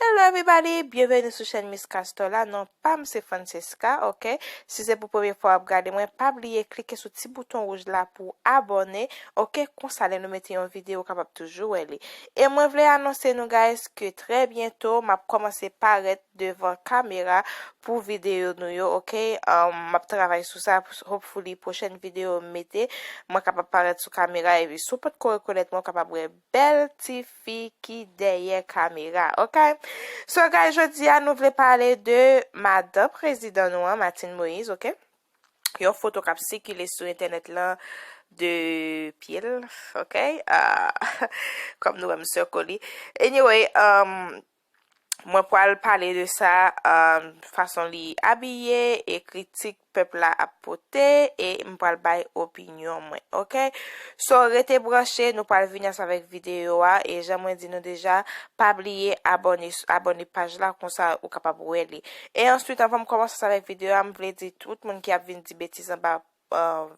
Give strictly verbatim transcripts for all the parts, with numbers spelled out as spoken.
Hello everybody, byenveni sou chèn Miss Castor la. Non pa m se Francesca, ok? Si se pou premye fwa w ap gade mwen, pa bliye klike sou ti bouton wouj la pou abòne, ok? Konsa lè nou mete yon videyo, ou kapab toujou wè li. E mwen vle anonse nou guys ke trè byento m ap kòmanse parèt devan kamera pou videyo nou yo, ok? Um, m ap travay sou sa, hopefully pwochèn videyo m mete, mwen kapab parèt sou kamera, epi si w potko rekonèt mwen, w kapab wè bèl ti fi ki dèyè kamera, ok? So guys, jodi a nou vle pale de madan prezidan nou an, Martine Moïse, ok? Yon foto k ap sikile sou entènèt lan de pye l, ok? Ah, kòm nou wè m sèko li. Anyway, um, mwen pral pale de sa, um, fason li abiye e kritik pèp la ap pote, e m pral bay opinyon mwen, ok? So, rete branche, nou pral vini ansanm avèk videyo a, e jan mwen di nou deja, pa bliye abòne, abòne paj la, konsa ou kapab wè li. E answit, anvan m kòmanse ansanm avèk videyo a, m vle di tout moun ki ap vin di betiz anba, uh,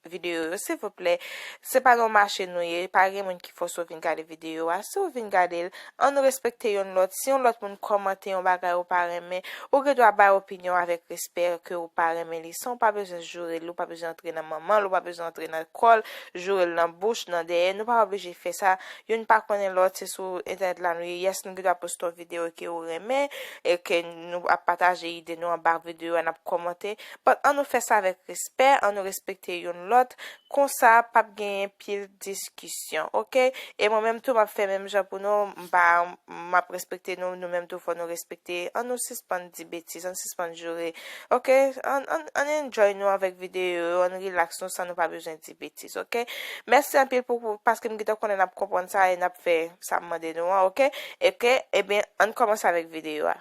videyo yo, silvouplè, se pa nan mache nou ye, pa gen moun ki fòse w vin gade videyo a. Si w vin gade l, ann nou respekte youn lòt. Si yon lòt moun kòmante yon bagay ou pa renmen, ou gen dwa bay opinyon avèk respè ke ou pa renmen li, san w pa bezwen joure l, ou pa bezwen antre nan manman l, ou pa bezwen antre nan kò l, joure l nan bouch, nan dèyè. Nou pa oblije fè sa. Youn pa konnen lòt, se sou entènèt la nou ye. Yes, nou gen dwa poste yon videyo ke ou renmen, e ke nou ap pataje ide nou anba videyo a, n ap kòmante. But ann nou fè sa avèk respè, ann nou respekte youn lòt, konsa p ap genyen pil diskisyon, ok? E mwen menm tou, m ap fè menm jan pou nou, m pa, m ap respekte nou, nou menm tou, fò nou respekte, ann nou sispann di betiz, ann sispann joure, ok? Ann, ann, ann enjoy nou avèk videyo yo, ann relax nou san nou pa bezwen di betiz, ok? Mèsi anpil pou, pou, paske m gentan konnen n ap konprann sa e n ap fè sa m mande nou an, ok? Ok, ebyen, ann kòmanse avèk videyo a.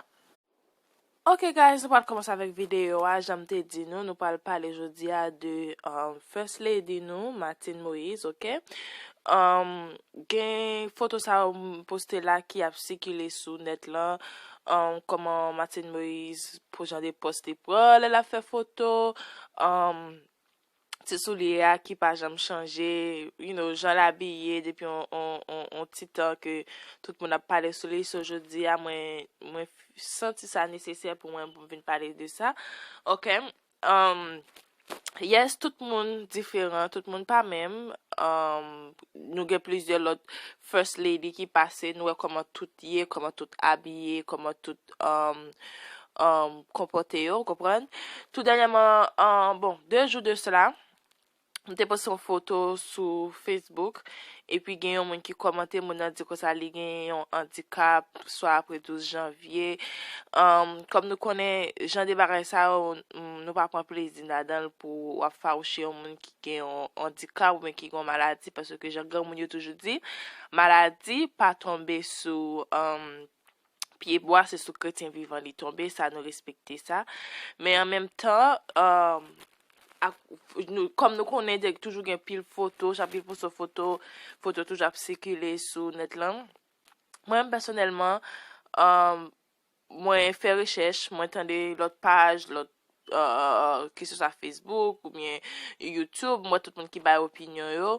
Ok guys, nou pral kòmanse avèk videyo a. Jan m te di nou, nou pral pale jodi a de, um, First Lady nou, Martine Moïse, ok? Um, gen foto sa yo m poste la ki ap sikile sou nèt lan, um, kòman Martine Moïse, pou jan de pòz li pran lè l ap fè foto, um, ti soulye a ki pa janm chanje, you know, jan l abiye depi on, on, on, on ti tan ke tout moun ap pale sou li. So, jodi a, mwen, mwen santi sa nesesè pou mwen pou m vin pale de sa. Ok? Um, yes, tout moun diferan, tout moun pa menm. Um, nou gen plizyè lòt First Lady ki pase, nou wè kòman tout ye, kòman tout abiye, kòman tout, um, um, konpòte yo, w konprann? Tou dènyèman, um, bon, de jou de sela, m te poste yon foto sou Facebook, epi gen yon moun ki kòmante, moun nan di konsa li gen yon andikap, swa apre douz janvye. Um, kòm nou konnen, jan de bagay sa yo, m, nou pa pran plezi ladan l pou w ap fawouche yon moun ki gen yon andikap oubyen ki gen yon maladi, paske jan granmoun yo toujou di, maladi pa tonbe sou, um, pye bwa, se sou kretyen vivan li tonbe, sa nou respekte sa. Men an menm tan, um, ak, nou, kòm nou konnen, toujou gen pil foto, chak pil poso foto, foto toujou ap sikile sou nèt lan. Mwen menm pèsonèlman, um, mwen fè rechèch, mwen tande lòt paj, lòt, uh, ke se swa Facebook oubyen YouTube, mwen tout moun ki bay opinyon yo.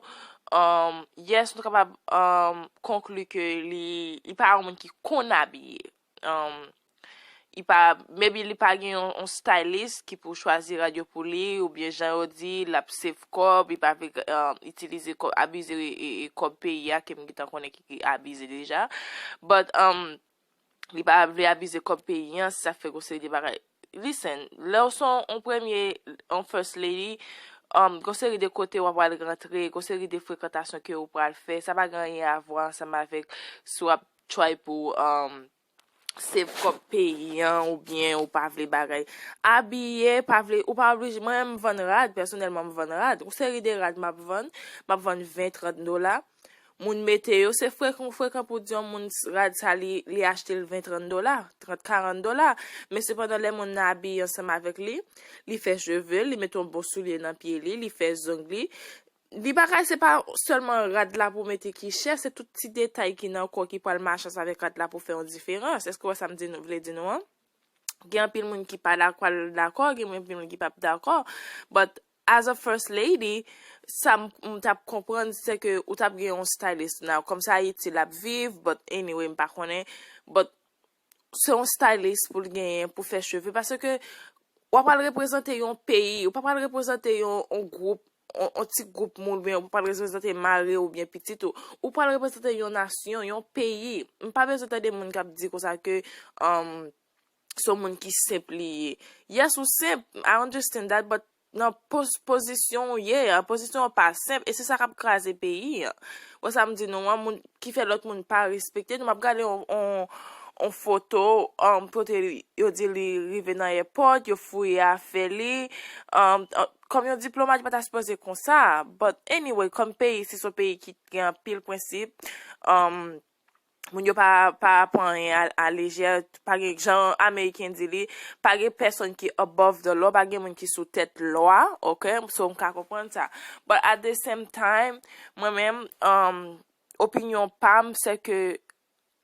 Um, yes, nou kapab, um, konkli ke li, li pa yon moun ki konn abiye. Um, li pa, maybe li pa gen yon, yon stylist ki pou chwazi rad yo pou li, oubyen jan yo di, l ap save kòb, li pa vle, um, itilize kòb, abize e, e, e kòb peyi a, ke m gentan konnen ki, ki abize deja. But, um, li pa vle abize kòb peyi an, se sa k fè gon seri de bagay. Listen, lè w se yon, yon premye, yon first lady, um, gon seri de kote w ap al rantre, gon seri de frekantasyon ke w pral fè, sa pa gen anyen a vwa ansanm avèk si w ap try pou, um, save kòb peyi an, oubyen ou pa vle bagay. Abiye, pa vle, ou pa oblije, mwen menm m vann rad, pèsonèlman m vann rad. Yon seri de rad m ap vann, m ap vann ven, trant dola. Moun mete yo, se frekan, frekan pou di yon moun s-, rad sa li, li achte l ven, trant dola, trant, karant dola. Men sepandan lè moun nan abiye ansanm avèk li, li fè cheve l, li mete yon bon soulye nan pye li, li fè zong li, li bagay, se pa sèlman rad la pou mete ki chè, se tout ti detay ki nan kò ki pral mache ansanm avèk rad la pou fè yon diferans. Èske w wè sa m di nou, vle di nou an? Gen anpil moun ki pa dakò, dakò, gen anpil moun ki p ap dakò. But as a first lady, sa m, m t ap konprann, se ke ou t ap gen yon stylist. Now, kòm sa Ayiti l ap viv, but anyway, m pa konnen. But se yon stylist pou l genyen pou fè cheve, paske w ap al reprezante yon peyi, ou pa pral reprezante yon, yon gwoup, yon, yon ti gwoup moun, oubyen ou pa pral reprezante mari oubyen pitit ou. Ou pral reprezante yon nasyon, yon peyi. M pa bezwen tande moun k ap di konsa ke, um, se yon moun ki senp li ye. Yes, ou senp, I understand that, but nan poz-, pozisyon w ye a, pozisyon w pa senp, e se sa k ap kraze peyi an. Wè sa m di nou an, moun ki fè lòt moun pa respekte nou. M ap gade yon, yon, yon foto, um, kote li, yo di li rive nan airport, yo fouye afè li, um, uh, kòm yon diplomat, li pa ta sipoze konsa. But anyway, kòm peyi, si se yon peyi ki gen anpil prensip, um, moun yo pa, pa pran anyen a, a lejè, pa gen, jan Ameriken di li, pa gen pèsonn ki above the law, pa gen moun ki sou tèt lwa, ok? So, m ka konprann sa. But at the same time, mwen menm, um, opinyon pa m, se ke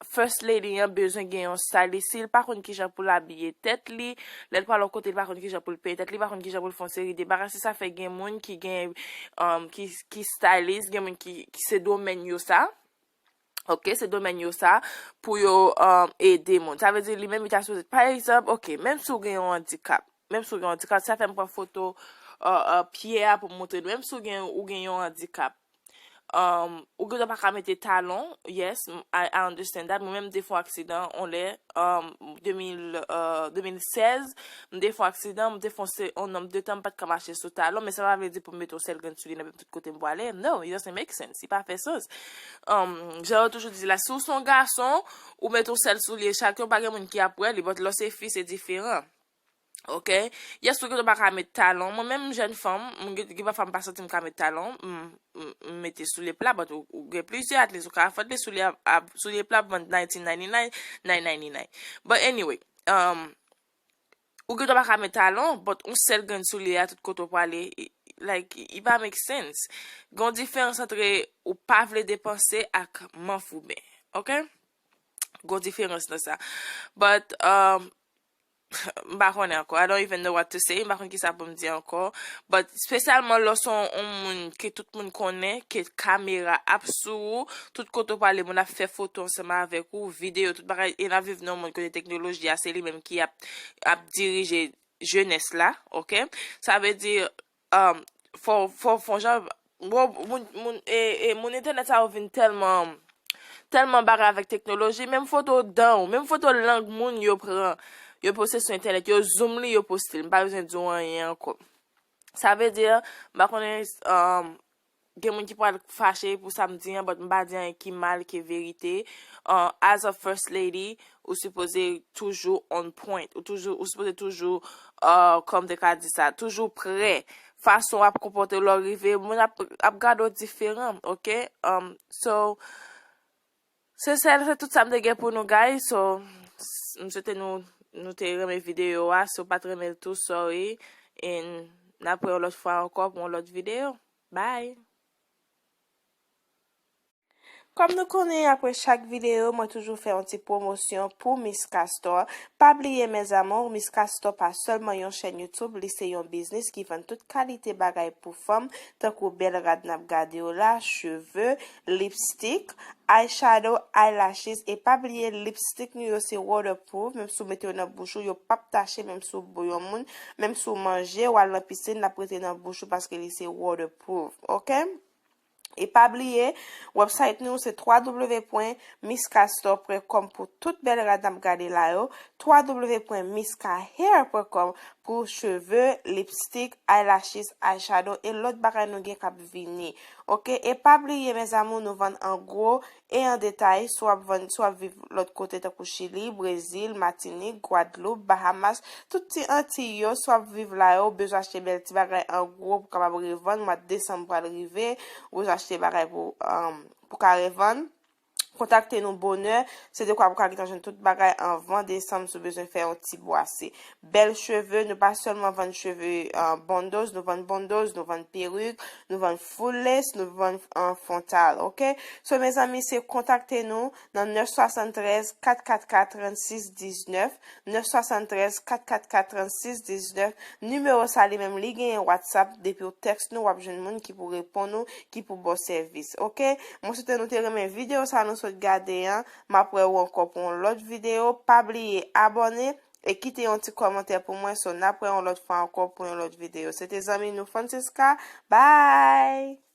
First Lady an bezwen gen yon stylist. Si l pa konn kijan pou l abiye tèt li, lè l pral yon kote, l pa konn kijan pou l peye tèt li, pa konn kijan pou l fè yon seri de bagay. Se sa fè gen moun ki gen, um, ki, ki stylist, gen moun ki, ki se domèn yo sa. Ok, se domèn yo sa pou yo, um, ede moun. Sa vle di li menm li ta sipoze, pa egzanp, ok, menm si w gen yon andikap, menm si w gen yon andikap, sa fè m pran foto, uh, uh, pye a pou m montre nou. Menm si w gen, ou gen yon andikap, um, ou gen dwa pa ka mete talon, yes, m- I, I understand that. Mwen menm m te fè yon aksidan, on lè, um, de mil, uh, de mil sèz, m te fè yon aksidan, m te fè yon se- yon nonb de tan m pa t ka mache sou talon, men sa pa vle di pou m mete yon sèl grenn soulye nan tout kote m prale. No, it doesn't make sense. Li pa fè sans. Um, jan yo toujou di la, si w se yon gason, ou mete yon sèl soulye chak, pa gen moun ki ap wè li, but lè w se fi, se diferan. Ok? Yes, ou gen dwa pa ka met talon. Mwen menm, jèn fanm, mwen gen, gen pafwa m pa santi m ka met talon, m, m, m mete soulye pla, but ou, ou gen plizyè, at least ou ka afòde soulye a, a, soulye pla ap vann nineteen ninety-nine, nine ninety-nine. But anyway, um, ou gen dwa pa ka met talon, but yon sèl grenn soulye a tout kote w prale, i- like, i pa make sense. Gen yon diferans antre ou pa vle depanse ak manfouben. Ok? Gen yon diferans nan sa. But, um, m pa konnen ankò. I don't even know what to say. M pa konn kisa pou m di ankò. But, espesyalman lè w se yon, yon moun ke tout moun konnen, ke kamera ap sou ou, tout kote w prale, moun ap fè foto ansanm avèk ou, videyo, tout bagay, e n ap viv nan yon mond kote teknoloji a, se li menm ki ap, ap dirije jenès la, ok? Sa vle di, um, fò, fò, fò jan, bon, moun, moun, e, e, moun entènèt sa yo vin tèlman, tèlman bagay avèk teknoloji, menm foto dan w, menm foto lang moun yo pran, yo poste sou entènèt, yo zoom li, yo poste l. M pa bezwen di w anyen ankò. Sa vle di, m pa konnen, um, gen moun ki pral fache pou sa m di an, but m pa di anyen ki mal, ki verite. Uh, as a first lady, ou sipoze toujou on point. Ou toujou, ou sipoze toujou, uh, kòm te ka di sa, toujou prè. Fason w ap konpòte w lè w rive, moun ap, ap gade w diferan, ok? Um, so, se sèl, se tout sa m te gen pou nou, guys. So, s- m swete nou, nou te renmen videyo a. Si w pa t renmen l tou, sorry. And n ap wè yon lòt fwa ankò pou yon lòt videyo. Bye! Kòm nou konnen, apre chak videyo, mwen toujou fè yon ti pwomosyon pou Miss Castor. Pa bliye, mes amours, Miss Castor pa sèlman yon chèn YouTube, li se yon biznis ki vann tout kalite bagay pou fanm, tankou bèl rad n ap gade yo la, cheve, lipstick, eyeshadow, eyelashes, e pa bliye, lipstick nou yo se waterproof, menm si w mete yo nan bouch ou, yo p ap tache, menm si w bo yon moun, menm si w manje, w al nan pisin, l ap rete nan bouch ou paske li se waterproof, ok? E pa bliye, website nou se w w w pwen miss castor pwen com pou tout bèl rad n ap gade la yo, w w w pwen miss cahair pwen com pou cheve, lipstick, eyelashes, eyeshadow e lòt bagay nou gen k ap vini. Ok, e pa bliye, mes amours, nou vann an gwo e an detay, si w ap vann, si w ap viv lòt kote tankou Chili, Brezil, Matinik, Gwadloup, Bahamas, tout ti Antiy yo, si w ap viv la yo, w bezwen achte bèl ti bagay an gwo pou w kapab revann, mwa desanm pral rive, w bezwen achte bagay pou, um, pou ka revann. Kontakte nou bonè, se dekwa pou ka gentan jwenn tout bagay anvan desanm si w bezwen fè yon ti bwase. Bèl cheve, nou pa sèlman vann cheve, uh, bundles, nou vann bundles, nou vann perik, nou vann full lace, nou vann, uh, frontal, ok? So, mezanmi, se kontakte nou nan nèf swasanntrèz, kat kat kat, trannsis diznèf, nèf swasanntrèz, kat kat kat, trannsis diznèf. Nimewo sa li menm, li genyen WhatsApp, depi w tèks nou, w ap jwenn moun ki pou reponn ou, ki pou ba w sèvis, ok? Mwen swete nou te renmen videyo sa, nou sot gade an. M ap wè w ankò pou yon lòt videyo. Pa bliye abòne e kite yon ti kòmantè pou mwen. So, n ap wè yon lòt fwa ankò pou yon lòt videyo. Se te zanmi nou Francisca. Bye!